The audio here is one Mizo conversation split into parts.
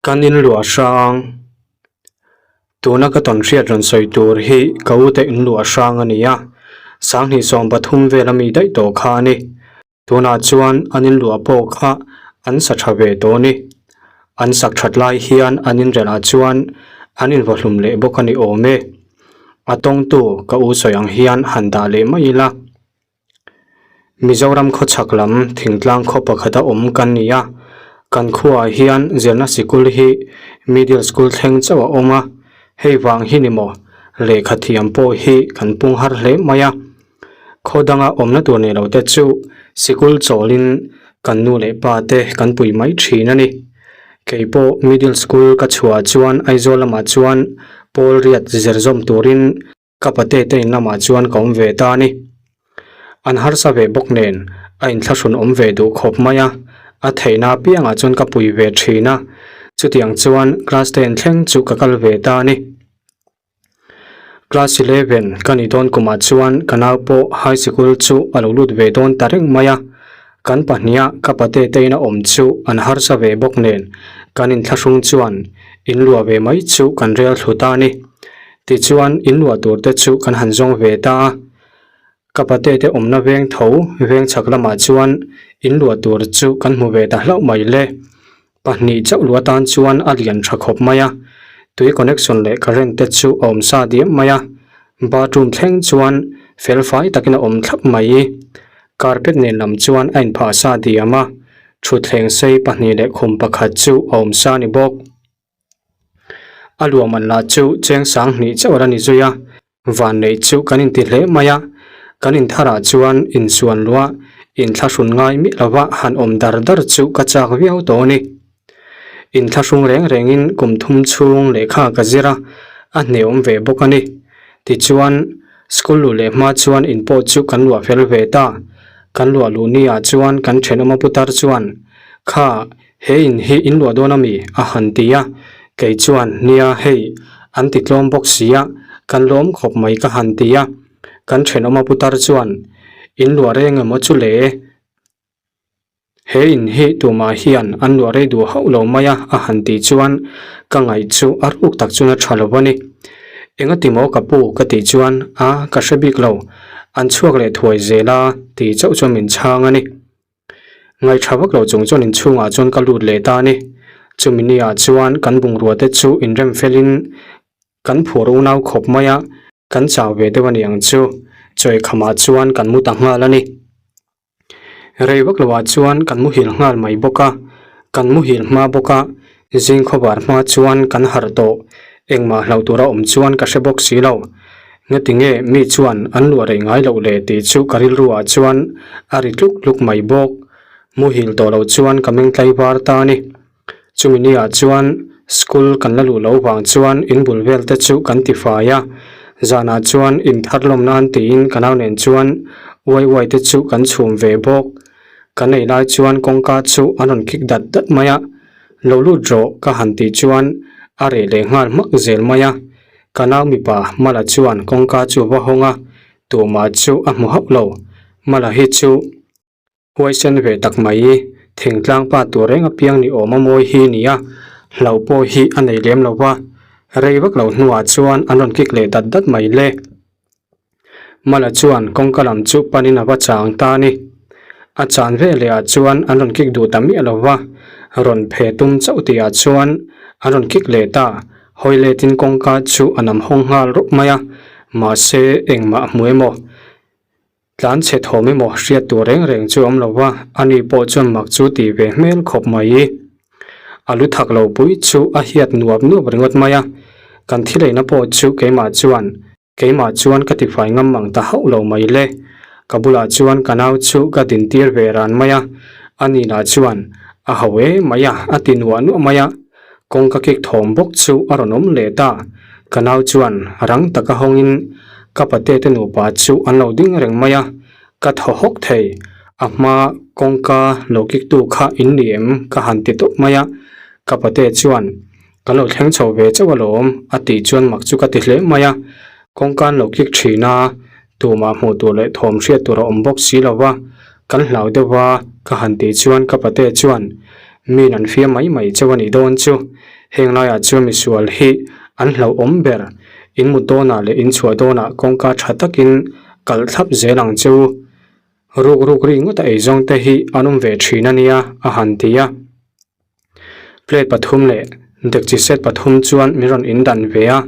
Kan in luah hrang. Tuna ka tawn hriat rawn sawi tur hi ka u te in luah hrang a ni a, sanghnih sawm pathum vel ami daih tawh kha a ni. Tunah chuan an in luah pawh kha an sa tha ve tawh a ni. An sak that lai hian an inrelh ah chuan an invaw hlum leh bawk a ni awm e. A tawngtu ka u sawi ang hian han dah leh mai ila. Mizoram khawchhak lam thingtlang khaw pakhata awm kan ni a, kan khuaah hian zirna sikul hi middle school thleng chauh a awm a, hei vang hi ni maw lehkha thiam pawh hi kan pung har hle mai a. Khaw danga awmna tur nei lo te chu sikul chawlin kan nu leh pa te kan pui mai thin a ni. Kei pawh middle school ka chhuah chuan Aizawl lamah chuan pawl riat zir zawm turin Ka pate te in lamah chuan ka awm ve ta a ni. An harsa ve bawk nen a inthlahrun awm ve duh khawp mai a, a theihna apiangah chuan ka pui ve thin a, chutiang chuan class ten thleng chu ka kal ve ta a ni. Class 11 ka nih dawn kumah chuan ka nau pawh high sikul chu a lo lut ve dawn ta reng mai a, kan pahniha ka pate te ina awm chu an harsa ve bawk nen kan inthlahrung chuan in luah ve mai chu kan rel thlu ta a ni. Tichuan, in luah tur te chu kan han zawng ve ta a. Ka pate te awmna veng tho veng chhak lamah chuan in luah tur chu kan hmu ve ta hlauh mai le. Pahnih chauh luah tan chuan a lian tha khawp mai a. Tui connection leh current te chu a awm sa diam mai a. Bathroom thleng chuan fel fai takin a awm thlap mai. Carpet nen lam chuan a inphah sa diam a. Thutthleng sei pahnih leh khum pakhat chu a awm sa ni bawk. A luahman lah chu cheng sang hnih chauh a ni zui a, van neih chu kan inti hle mai a, kan intharah chuan insuan luah inthlahrun ngai miah lova han awm dar dar chu ka chak viau tawh a ni. Inthlahrung reng rengin kum thum chhung lehkha ka zir a, a hneawm ve bawk a ni. Tichuan, school luh leh hma chuan in pawh chu kan luah fel ve ta. Kan luah luh ni ah chuan kan thenawm a putar chuan, Kha, He in hi in luah dawn a mi? a han ti a, kei chuan, Nia, hei, an ti tlawm bawk si a, kan lawm khawp mai ka han ti a. Kan thenawm a putar chuan, In luah reng emaw chu le? He in hi tumah hian an luah rei duh hauh lo mai a, a han tih chuan ka ngaih chu a ruk tak chuan a tha lo a ni. Engati maw ka pu? ka tih chuan, A, ka hre bik lo, an chhuak leh thuai zel a, tih chauh chuan min chhang a ni. Ngaihṭha vak lo chung chuan inchhungah chuan ka lut leh ta a ni. Chumi niah chuan kan bungrua te chu inrem felin kan phur unau khawp mai a, kan chau ve deuh a ni ang chu. Chawi khamah chuan kan mu ta nghal a ni. Rei vak loah chuan kan muhil nghal mai bawk a, kan muhil hma bawk a, zing khawvar hma chuan kan harh tawh. Engmah hlauh tura awm chuan ka hre bawk si lo. Ngati nge mi chuan an luah rei ngai loh le tih chu ka rilru ah chuan a ri tluk tluk mai bawk. Muhil tawh loh chuan ka meng tlai var ta a ni. Chumi ni ah chuan school kan la luh loh vang chuan in bul vel te chu kan ti fai a. Zan ah chuan in thar lawm nan tiin ka nau nen chuan uai uai te chu kan chhum ve bawk. Kan ei lai chuan kawngka chu an rawn kik dat dat mai a. Lo lut rawh ka han tih chuan a reh leh nghal hmak zel mai a. Ka nau mipa Mala chuan kawngka chu a va hawng a, tumah chu a hmu hauh lo. Mala hi chu huaisen ve tak mai, thingtlang pa tur reng apiang ni awm a mawi hi ni a, hlauh pawh hi a nei lem lo va. Rei vak lo hnuah chuan an rawn kik leh dat dat mai le. Mala chuan kawngka lam chu panin a va chang ta a ni. A chan ve leh ah chuan an rawn kik duh ta miah lo va, rawn phe tum chauh tih ah chuan an rawn kik leh ta. Hawi letin kawngka chu a nam hawng nghal rawp mai a, mahse engmah a hmu emaw? Tlan chhe thawm emaw hriat tur reng reng chu a awm lo va, ani pawh chuan mak chu tih ve hmel khawp mai. A lu thak lo pui chu a hiat nuap nuap ringawt mai a, kan thileina pawh chu keimah chuan Keimah chuan ka tifai ngam ang ta hauh lo mai le. Ka bulah chuan ka nau chu ka dintir ve ran mai a, ani lah chuan a ho e mai a, a ti nuah nuah mai a. Kawngka kik thawm bawk chu a rawn awm leh ta. Ka nau chuan rang taka hawngin ka pate te nupa chu an lo ding reng mai a, ka thaw hawk thei. A hma kawngka lo kik tu kha in ni em ka han ti tawp mai a. Ka pate chuan Kan lo thleng chho ve chauh alawm a tih chuan mak chu ka ti hle mai a, kawngka an lo kik thin a, tumah hmuh tur leh thawm hriat tur a awm bawk si lo va, kan hlau deuh a ka han tih chuan ka pate chuan min an fiam mai mai chauh a nih dawn chu. Heng laiah chuan misual hi an hlauhawm ber. In mut dawnah leh in chhuah dawnah kawngka tha takin kalh thlap zel ang che u. Ruk ruk ri ngawt a eizawng te hi an awm ve thin a nia a han ti a. Plate pathum leh dekchi set pathum chuan min rawn indan ve a,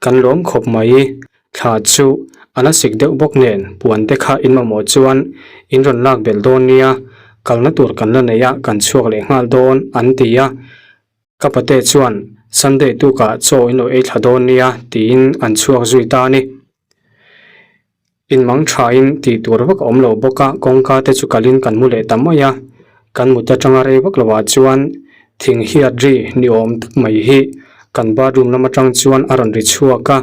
kan lawm khawp mai. Thla chu a la sik deuh bawk nen puan te kha in mamawh chuan in rawn lak belh dawn nia, kalna tur kan la nei a kan chhuak leh nghal dawn an ti a. Ka pate chuan Sunday tukah chaw in lo ei thla dawn nia tiin an chhuak zui ta a ni. Inmang thain tih tur vak a awm lo bawk a, kawngka te chu kalin kan mu leh ta mai a. Kan mut atanga rei vak lovah chuan thing hiat ri ni awm tak mai hi kan bathroom lam atang chuan a rawn ri chhuak a,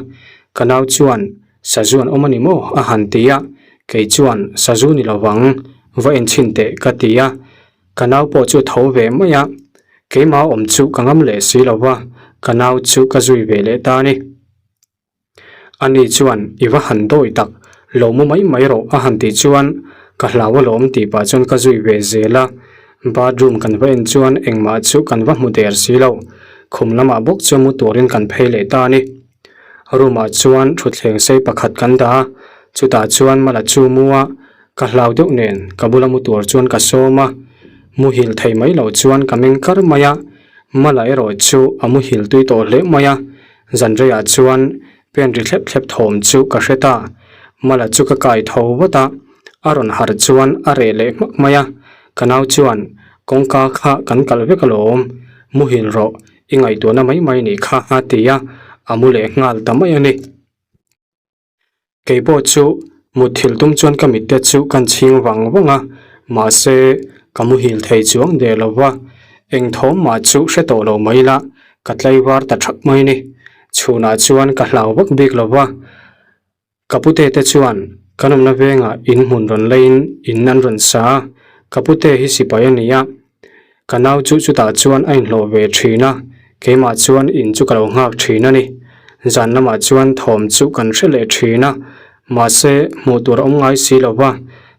ka nau chuan sazu an awm a ni maw a han ti a, kei chuan sazu ni lovang va enchhin teh ka ti a. Ka nau pawh chu a tho ve mai a, keimah awm chu ka ngam leh si lo va, ka nau chu ka zui ve leh ta a ni. Ani chuan, I va han dawi tak, lo mu mai mai rawh a han tih chuan ka hlau alawm tih pah chuan ka zui ve zel a. Bathroom kan va en chuan engmah chu kan va hmu der si lo, khum lamah bawk chuan mu turin kan phei leh ta a ni. Room ah chuan thutthleng sei pakhat kan dah a, chutah chuan Mala chu mu a, ka hlau deuh nen ka bula mu tur chuan ka sawm a, muhil thei mai loh chuan ka meng kar mai a, Mala erawh chu a muhil tui tawh hle mai a, zanreiah chuan pen ri thlep thlep thawm chu ka hre ta, Mala chu ka kai tho vat a, a rawn harh chuan a reh leh hmak mai a, ka nau chuan kawngka kha kan kalh vek alawm, muhil rawh. I ngaihtuahna mai mai nih kha a ti a, a mu leh nghal ta mai a ni. Kei pawh chu mutthilh tum chuan ka mitte chu kan chhing vang vang a, mahse ka muhil thei chuang der lo va, eng thawm mah chu hre tawh lo mai la, ka tlaivar ta thak mai ni. Chhunah chuan ka hlau vak bik lo va. Ka pute te chuan kan awmna vengah in hmun rawn leiin in an rawn sa a, ka pute hi sipai a ni a, ka nau chu chutah chuan a inhlawh ve thin a, keimah chuan in chu ka lo nghak thin a ni. Zan lamah chuan thawm chu kan hre leh thin a, mahse hmuh tur a awm ngai si lo va,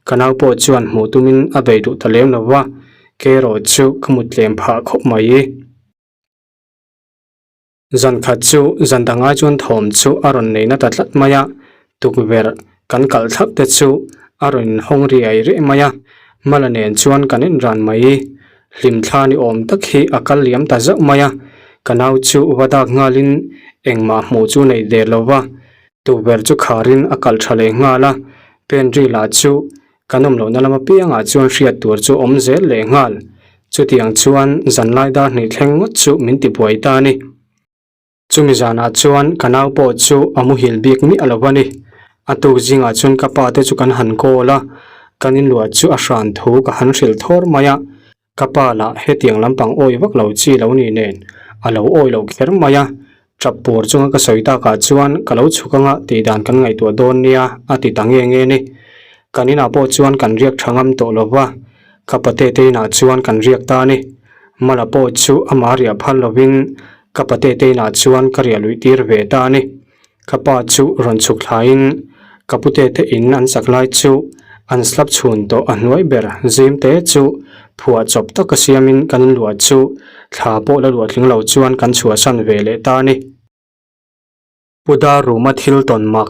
ka nau pawh chuan hmuh tumin a bei duh ta lem lo va, kei erawh chu ka mut tlem phah khawp mai. Zan khat chu zan dang ai chuan thawm chu a rawn nei na ta tlat mai a, tukverh kan kalh thlap te chu a rawn inhawng riai riai mai a, Mala nen chuan kan inran mai. Hlimthla ni awm tak hi a kal liam ta zauh mai a, ka nau chu va dak nghalin engmah hmuh chu nei der lo va, tukverh chu kharin a kalh tha leh nghal a, pen ri lah chu Kan awm lohna lam apiangah chuan hriat tur chu awm zel leh nghal. Chutiang chuan zanlai dar hnih thleng ngawt chu min ti buai ta a ni. Chumi zanah chuan ka nau pawh chu a muhil bik miah lo a ni. A tuk zingah chuan ka pa te chu kan han call a, kan inluah chu a hran thu ka han hrilh thawr mai a. Ka pa lah hetiang lampang awi vak lo chi lo ni nen a lo awi lo kher mai a, tap pur chunga ka sawi takah chuan ka lo chhuk anga tih dan kan ngaihtuah dawn nia a ti ta nge nge ni. Kan inah pawh chuan kan riak tha ngam tawh lo va, ka pate te inah chuan kan riak ta a ni. Mala pawh chu amah riah phal lovin ka pate te inah chuan ka riah luih tir ve ta a ni. Ka pa chu rawn chhuk thlaiin ka pute te in an sak lai chu an slab chhun tawh a hnuai ber zim te chu phuah chawp taka siamin kan inluah chu thla pawh la luah tling lo chuan kan chhuahsan ve leh ta a ni. Pu Dar ruma thil tawn mak.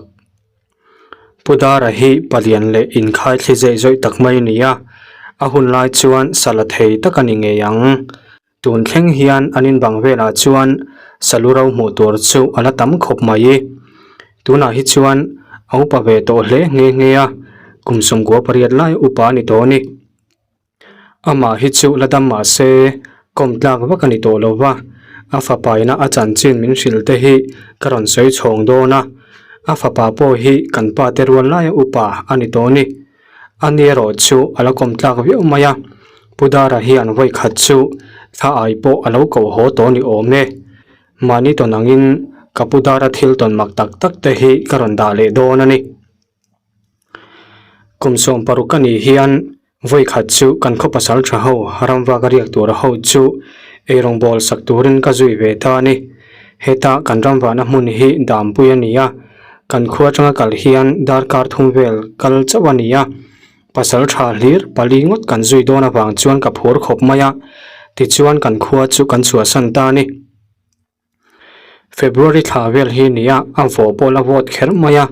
Pu Dara hi palian leh inkhai thli zeih zawih tak mai a ni a, a hun lai chuan sa la thei tak a ni ngei ang. Tun thleng hian an inbang velah chuan salu ro hmuh tur chu a la tam khawp mai. Tunah hi chuan a upa ve tawh hle nghe nghe a, kum sawmkua pariat lai upa a ni tawh a ni. Amah hi chu la dam mah se kawm tlak vak a ni tawh lo va, a fapaina a chanchin min hrilh te hi ka rawn sawi chhawng dawn a, a fapa pawh hi kan pa te rual laia upa a ni tawh a ni. A ni erawh chu a la kawm tlak viau mai a, Pu Dara hian vawi khat chu thla ai pawh a lo koh haw tawh ni awm e. Mahni tawn angin ka Pu Dara thil tawn mak tak tak te hi ka rawn dah leh dawn a ni. Kum 16 ka nih hian vawi khat chu kan khaw pasal tha ho ramvak a riak tur ho chu eirawng bawl sak turin ka zui ve ta a ni. Heta kan ramvahna hmun hi dampui a ni a. Kan khua atanga kal hian darkar thum vel kal chauh a ni a, pasal tha hlir pali ngawt kan zui dawn avang chuan ka phur khawp mai a, tichuan kan khua chu kan chhuahsan ta a ni. February thla vel hi nia a vawh pawh la vawt kher mai a,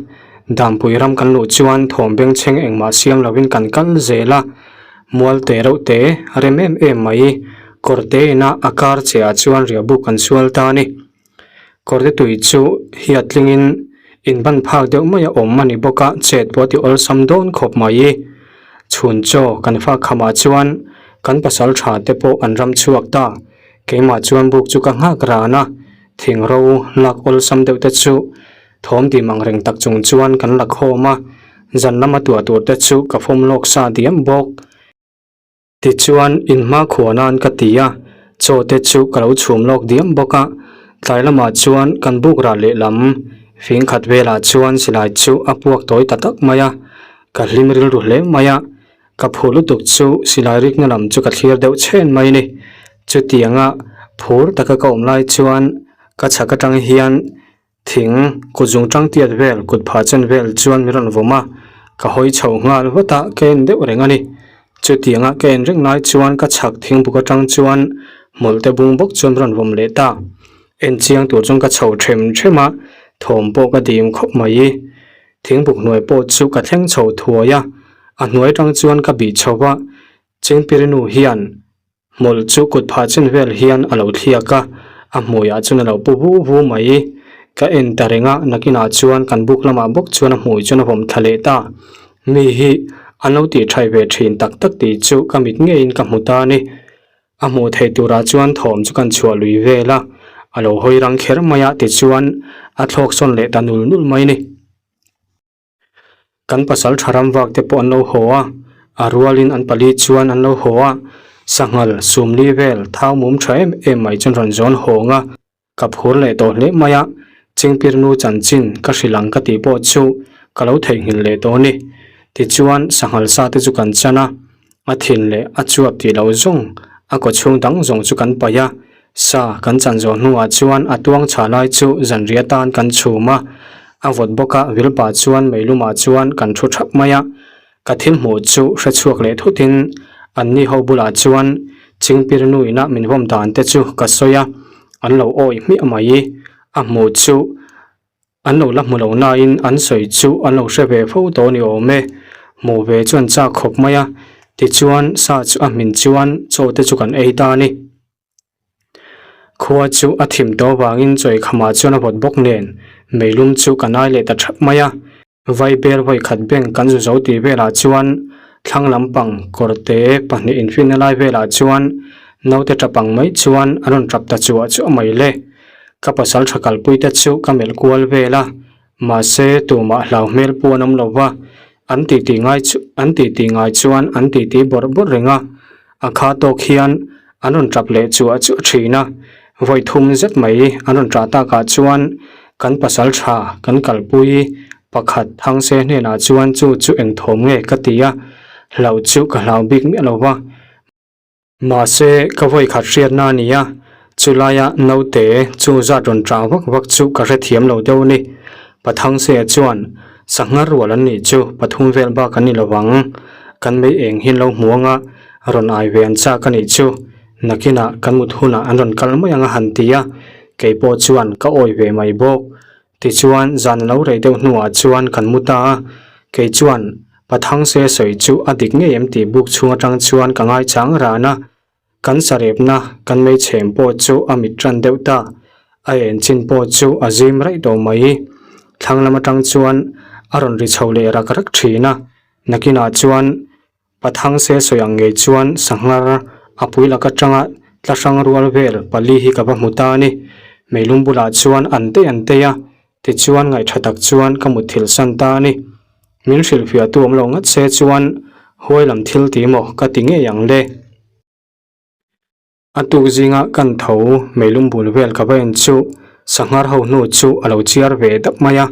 Dampui ram kan luh chuan thawm bengchheng engmah siam lovin kan kal zel a, mual te reuh te rem em em mai, kawr te ina a kar che ah chuan riahbuk kan sual ta a ni. Kawrte tui chu hiat tlingin inban phak deuh mai a awm a ni bawk a, chet pawh a ti awlsam dawn khawp mai. Chhun chaw kan fak khamah chuan kan pasal tha te pawh an ram chhuak ta. Keimah chuan buk chu ka nghak ran a, thing ro lak awlsam deuh te chu thawm dim ang reng tak chung chuan kan la khawm a, zan lama tuah tur te chu ka fawm lawk sa diam bawk. Tichuan, inhma khuah nan ka ti a, chaw te chu ka lo chhum lawk diam bawk a. Tlai lamah chuan kan buk rah lehlam fing khat velah chuan silai chu a puak tawi ta tak mai a, ka hlim rilru hle mai a. Ka phur lutuk chu silai rikna lam chu ka thlir deuh chhen mai ni. Chutianga phur taka ka awm lai chuan ka chhak atang hian Thing, kut zung tang tiat vel, kut phah chen vel chuan min rawn vawm a, ka hawi chho nghal vat a, ka en deuh reng a ni. Chutianga ka en reng lai chuan ka chhak thing buk atang chuan hmawlhte bung bawk chuan min rawn vawm leh ta. En chiang tur chuan ka chho them them a, thawm pawh ka dim khawp mai. Thing buk hnuai pawh chu ka thleng chho thuai a, a hnuai atang chuan ka bih chho va, Chingpirinu hian Hmawlh chu kut phah chen vel hian a lo thliak a, a hmuiah chuan a lo pu vu vu mai. Ka en ta reng a, nakinah chuan kan buk lamah bawk chuan a hmui chuan a vawm thla leh ta. Mi hi an lo tih thaih ve thin tak tak tih chu ka mit ngeiin ka hmu ta a ni. A hmuh theih turah chuan thawm chu kan chhuah lui vel a, a lo hawi rang kher mai a tichuan a thlawk sawn leh ta nul nul mai a ni. Kan pasal tha ram vak te pawh an lo haw a, a rualin an pali chuan an lo haw a, sanghal sumli vel thau mum tha em em mai chuan rawn zawn hawng a, ka phur leh tawh hle mai a, Chingpirnu chanchin ka hrilh ang ka tih pawh chu ka lo theihnghilh leh tawh a ni. Tichuan sanghal sa te chu kan chan a, A thin leh a chuap tih loh zawng a kaw chhung dang zawng chu kan paih a, sa kan chan zawh hnuah chuan a tuang chhah lai chu zanriah atan kan chhum a, a vawt bawk a vilpa chuan meilumah chuan kan thu thap mai a, ka thil hmuh chu hre chhuak leh thutin anni ho bulah chuan Chingpir nu ina min vawm dan te chu ka sawi a, an lo awih hmiah mai, a hmuh chu. An lo la hmu lo nain an sawi chu an lo hre ve fo tawh a ni awm e. Hmuh ve chu an chak khawp mai a, tichuan sa chu a hmin chuan chaw te chu kan ei ta a ni. Khua chu a thim tawh avangin chawi khamah chuan a vawt bawk nen meilum chu kan ai leh ta thap mai a. Vaibel vawikhat bank kan zu zo tih velah chuan thlang lampang kawrte pahnih infinna lai velah chuan naute tap ang mai chuan an rawn tap ta chuah chuah mai le. Ka pasal tha kalpui te chu ka melh kual vel a, mahse tumah hlau hmel pu an awm lo va, an titi ngai chu an titi ngai chuan an titi bawrh bawrh reng a, a kha tawk hian an rawn tap leh chuah chuah thin a, vawi thum zet mai an rawn tah takah chuan kan pasal tha kan kalpui pakhat Thangse hnenah chuan chu chu engthawm nge ka ti a, hlauh chu ka hlau bik miah lo va. Mahse, ka vawi khat hriatna a ni a, chulaia naute chu zat rawn chah vak vak chu ka hrethiam lo deuh a ni. Pathangse chuan, Sangha rual an nih chu pathum vel bak an ni lo vang. Kan mei eng hi an lo hmu anga rawn ai ve an chak a nih chu. Nakinah kan mut hunah an rawn kal mai ang a han ti a, kei pawh chuan ka awi ve mai bawk. Tichuan, zan a lo rei deuh hnuah chuan kan mu ta a, kei chuan Pathangse sawi chu a dik ngei em tih buk chhung atang chuan ka ngaichang ran a, kan sarepna kan meichhem pawh chu a mit tan deuh ta, a en chin pawh chu a zim raih tawh mai. Thlang lam atang chuan a rawn ri chho leh rak rak thin a, nakinah chuan Pathangse sawi ang ngei chuan sanghar a pui lak atanga tla hrang rual vel pali hi ka va hmu ta a ni. Meilum bulah chuan an tei an tei a, tichuan ngaihṭha tak chuan ka mutthilh san ta a ni. Min hrilhfiahtu awm lo ngat se chuan huai lam thil ti maw ka ti ngei ang le. A tuk zinga kan tho meilum bul vel ka va en chu sanghar ho hnu chu a lo chiar ve dap mai a,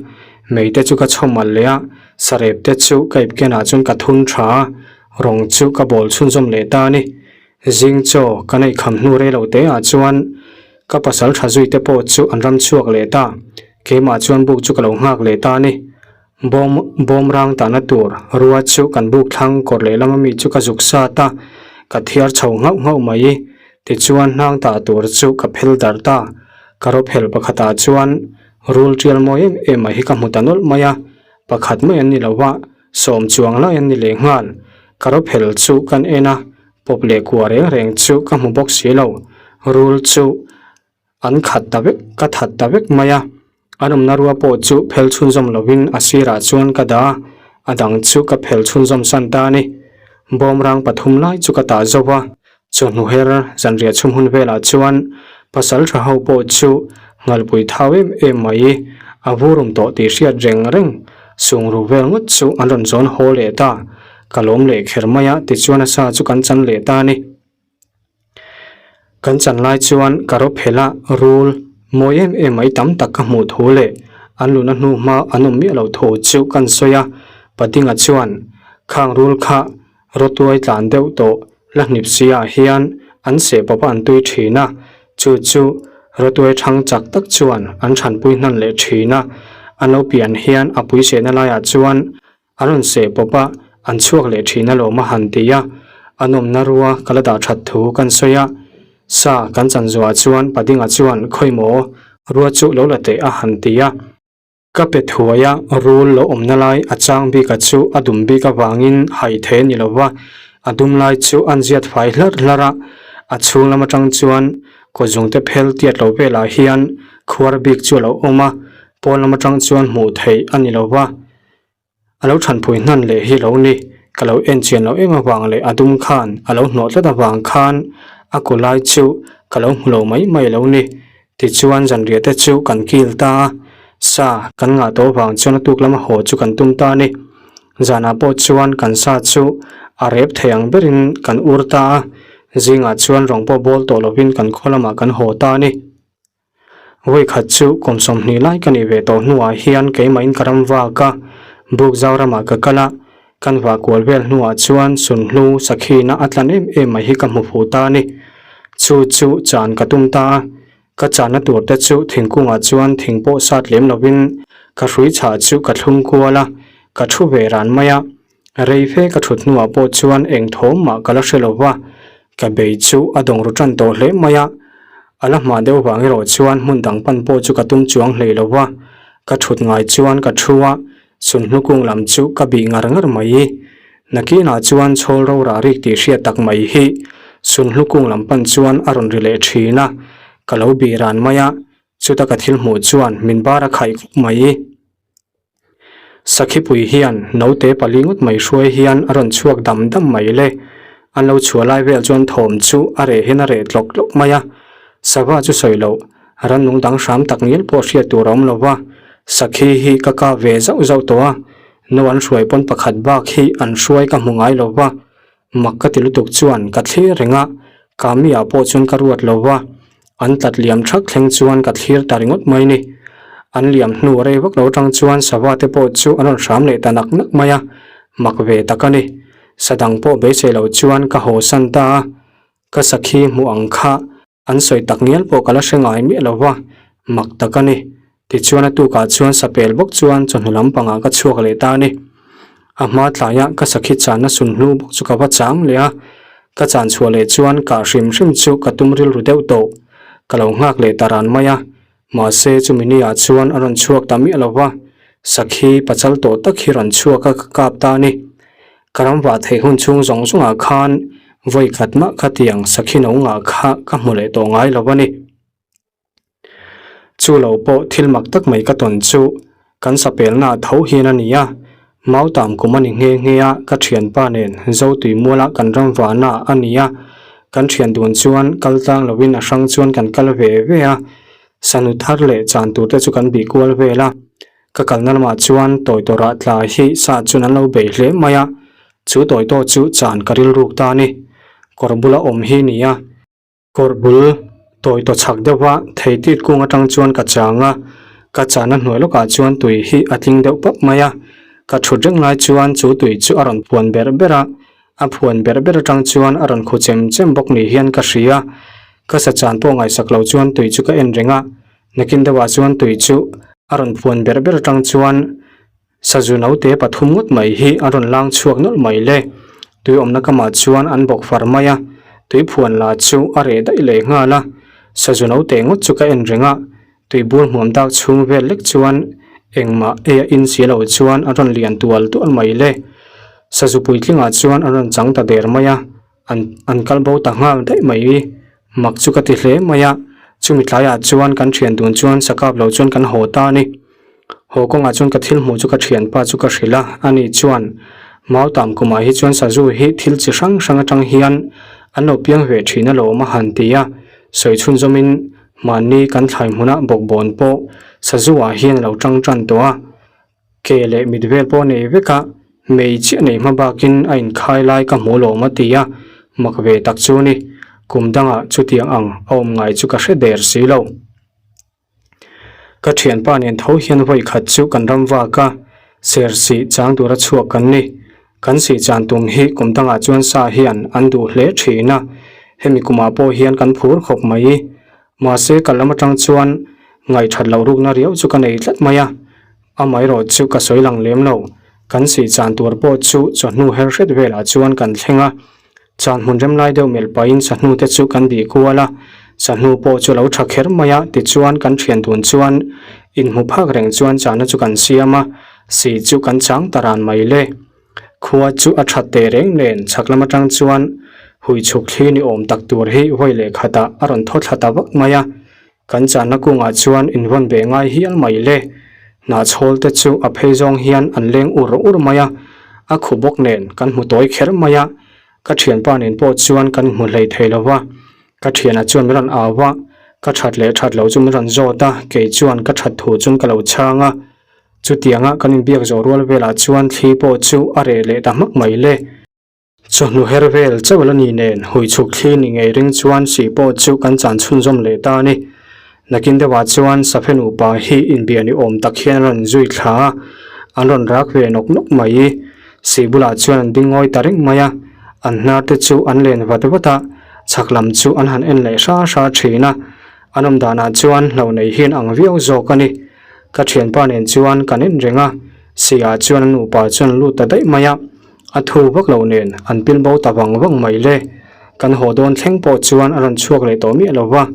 mei te chu ka chhawm alh leh a, sarep te chu ka ip kenah chuan ka thun tha a, rawng chu ka bawl chhunzawm leh ta a ni. Zing chaw ka neih kham hnu rei lo te ah chuan ka pasal tha zui te pawh chu an ram chhuak leh ta, keimah chuan buk chu ka lo nghak leh ta a ni. Bawm bawm rang tahna tur rua chu kan buk thlang kawr lehlam ami chu ka zuk sat a, ka thiar chho nghauh nghauh mai. Tichuan hnang tah tur chu ka phel darh ta. Ka rawp hel pakhatah chuan rul tial mawi em em mai hi ka hmu ta nawlh mai a, pakhat mai an ni lo va, sawm chuang lai an ni leh nghal. Ka rawp hel chu kan en a, pawp leh kua reng reng chu ka hmu bawk si lo. Rul chu an khat ta vek, ka that ta vek mai a. An awmna rua pawh chu phel chhunzawm lovin a sirah chuan ka dah a, a dang chu ka phel chhunzawm san ta a ni. Bawmrang pathum lai chu ka tah zo va, Chawhnu her zanriah chhum hun velah chuan pasal tha ho pawh chu nghalpui thau em em mai a vurum tawh tih hriat reng reng sungru vel ngawt chu an rawn zawn haw leh ta. Ka lawm leh kher mai a tichuan a sa chu kan chan leh ta a ni. Kan chan lai chuan ka rawp hela rul mawi em em mai tam tak ka hmuh thu leh an luna hnu hma an awm miah loh thu chu kan sawi a, Padinga chuan khang rul kha Rawtuai tlan deuh tawh la hnip si ah hian an seh pawp a an tui thin a, chu chu rawtuai thang chak tak chuan an thanpui hnan leh thin a, an lo pian hian a pui sehna laiah chuan an rawn seh pawp a an chhuak leh thin alawm a han ti a, a nawmna rua ka la dah that thu kan sawi a, sa kan chan zuah chuan Padinga chuan khawimaw rua chu lo la teh a han ti a. Ka pe thuai a, rul lo awmna lai a chang bika chu a dum bik avangin hai thei a ni lo va, a dum lai chu an ziat fai hlarh hlarh a, a chhung lam atang chuan kawzungte phel tiat lo velah hian khuar bik chu a lo awm a, pawn lam atang chuan hmuh theih a ni lo va. A lo thanpui hnan leh hi lo ni, ka lo en chian loh em avang leh a dum khan a lo hnawh tlat avang khan a ku lai chu ka lo hmu lo mai mai lo ni. Tichuan zanriah te chu kan kil ta a, sa kan ngah tawh avang chuan a tuk lama haw chu kan tum ta a ni. Zanah pawh chuan kan sa chu a rep thei ang berin kan ur ta a, zingah chuan rawng pawh bawl tawh lovin kan khaw lamah kan haw ta a ni. Vawikhat chu kum 20 lai ka nih ve tawh hnuah hian keimahin ka ram vak a, buk zau ramah ka kal a, kan vah kual vel hnuah chuan sunhlu sakhina a tlan em em mai hi ka hmu fuh ta a ni. Chu chu chan ka tum ta a, ka channa tur te chu thingkungah chuan thing pawh sat lem lovin ka hrui chhah chu ka thlung kual a, ka thu ve ran mai a. Rei fe ka thut hnuah pawh chuan eng thawm mah ka la hre lo va, ka bei chu a dawng ru tan tawh hle mai a. A la hma deuh vang erawh chuan hmun dang pan pawh chu ka tum chuang hlei lo va, ka thut ngai chuan ka thu a, chhunhnu kung lam chu ka bih ngar ngar mai. Nakinah chuan chhawl rora rik tih hriat tak mai hi chhunhnu kung lam pan chuan a rawn ri leh thin a, ka lo bih ran mai a, chuta ka thil hmuh chuan min bar a khaih khawp mai. Sakhipui hian naute pali ngawt mai hruai hian a rawn chhuak dam dam mai le. An lo chhuah lai vel chuan thawm chu a reh hian a reh tlawk tlawk mai a. Sava chu sawi loh, rannung dang hram tak ngial pawh hriat tur a awm lo va. Sakhi hi ka kap ve zauh zauh tawh a, no an hruai pawn pakhat bak hi an hruai ka hmu ngai lo va. Mak ka ti lutuk chuan ka thlir reng a, Kami ah pawh chuan ka ruat lo va, an tlat liam thak thleng chuan ka thlir ta ringawt mai ni. An liam hnu rei vak lo atang chuan sava te pawh chu an rawn hram leh ta nak nak mai a, mak ve tak a ni. Sa dang pawh beisei lo chuan ka haw san ta a, ka sakhi hmuh ang kha An sawi tak ngial pawh ka la hre ngai miah lo va, mak tak a ni. Tichuan a tukah chuan sapel bawk chuan chawhnu lampangah ka chhuak leh ta a ni. A hma tlaiah ka sakhi channa sunhlu bawk chu ka va chang leh a, ka chan chhuah leh chuan kah hrim hrim chu ka tum rilru deuh tawh. Ka lo nghak leh ta ran mai a, mahse chumi niah chuan a rawn chhuak ta miah lo va, sakhi pachal tawh tak hi rawn chhuak a ka kap ta a ni. Ka ram vah theih hun chhung zawng zawngah khan vawi khat mah khatiang sakhi no ngah kha ka hmu leh tawh ngai lo a ni. Chu lo pawh thil mak tak mai ka tawn chu kan sapelna tho hian a ni a, Mautam kum a ni nghe nghe a, ka thianpa nen Zotui muala kan ram vahna a ni a, kan thian dun chuan kal tlang lovin a hrang chuan kan kal ve ve a, sanu thar leh chan tur te chu kan bih kual vel a. Ka kalna lamah chuan tawi tawrah tla hi sa chuan an lo bei hle mai a, chu tawi tawh chu chan ka rilruk ta a ni. Kawr bula awm hi ni a. Kawr bul tawi tawh chhak deuh va thei tit kung atang chuan ka chang a, ka chahna hnuai lawkah chuan tui hi a tling deuh pap mai a. Ka thut reng lai chuan chu tui chu a rawn phuan ber ber a, a phuan ber ber atang chuan a rawn khu chem chem bawk ni hian ka hria. Ka sa chan pawh ngaihsak lo chuan tui chu ka en reng a, Nakin deuhah chuan tui chu a rawn phuan ber ber atang chuan sazu naute pathum ngawt mai hi a rawn lang chhuak nawlh mai le. Tui awmna kamah chuan an bawk far mai a, tui phuan la chu a reh daih leh nghal a. Sazu naute ngawt chu ka en reng a. Tuibur hmuam dak chhung vel lek chuan engmah ei a in si lo chuan a rawn lian tual tual mai le. Sazu puitlingah chuan a rawn chang ta der mai a, an an kal bo ta nghal daih mai. Mak chu ka ti hle mai a, chumi tlaiah chuan kan thian dun chuan sakap lo chuan kan haw ta a ni. Haw kawngah chuan ka thil hmuh chu ka thianpa chu ka hrilh a, ani chuan Mautam kumah hi chuan sazu hi thil chi hrang hrang atang hian an lo piang ve thin alawm a han ti a, sawi chhunzawmin mahni kan thlai hmunah bawkbawn pawh sazu ah hian a lo tang tan tawh a, ke leh mit vel pawh a nei vek a, mei chiah nei hma bakin a inkhai lai ka hmu alawm a ti a, mak ve tak chu ni, kum dangah chutiang ang a awm ngai chu ka hre der si lo. Ka thianpa nen tho hian vawi khat chu kan ram vak a, ser sih chang tura chhuak kan ni. Kan sih chan tum hi kum dangah chuan sa hian an duh hle thin a, hemi kumah pawh hian kan phur khawp mai. Mahse ka lam atang chuan ngaihthat loh rukna riau chu ka nei tlat mai a, amaherawh chu ka sawi lang lem lo. Kan sih chan tur pawh chu chawhnu her hret velah chuan kan thleng a, Chan hmun rem lai deuh melh pahin sahnu te chu kan bih kual a, sahnu pawh chu a lo tha kher mai a, tichuan kan thian dun chuan inhmu phak reng chuan chahna chu kan siam a, si chu kan chang ta ran mai le. Khua chu a that teh reng nen chhak lam atang chuan hui chhuk thli ni awm tak tur hi vawi leh khatah a rawn thaw thla ta vak mai a, Kan chahna kungah chuan invawn ve ngai hial mai le. Hnahchhawl te chu a phei zawng hian an leng ur ur mai a, a khu bawk nen kan hmu tawi kher mai a. Ka thianpa nen pawh chuan kan hmu hlei thei lo va. Ka thiana chuan min rawn au a, ka that leh that lo chu min rawn zawt a, kei chuan ka that thu chuan ka lo chhang a. Chutianga kan inbiak zawh rual velah chuan thli pawh chu a reh leh ta hmak mai le. Chawhnu her vel chauh la ni nen hui chhuk thli ni ngei ring chuan sih pawh chu kan chan chhunzawm leh ta a ni. Nakin deuhah chuan Saphe nupa hi inbia ni awm tak hian an rawn zui thla a, an rawn rak ve nawk nawk mai. Sih bulah chuan an ding ngawi ta reng mai a, an hnar te chu an len vat vat a, chhak lam chu an han en leh hra hra thin a, an awm danah chuan hlo nei hian ang viau zawk a ni. Ka thianpa nen chuan kan en reng a, sihah chuan an nupa chuan an lut ta daih mai a. A thu vak lo nen an pil bo ta vang vang mai le. Kan haw dawn thleng pawh chuan a rawn chhuak leh tawh miah lo va.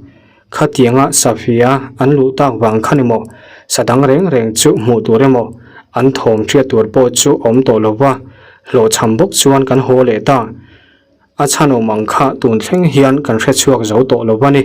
Khatianga Safia an luh tak vang khan emaw, sa dang reng reng chu hmuh tur emaw, an thawm hriat tur pawh chu awm tawh lo va. Hlawhchham bawk chuan kan haw leh ta. A chhan awm ang kha tun thleng hian kan hre chhuak zo tawh lo va ni.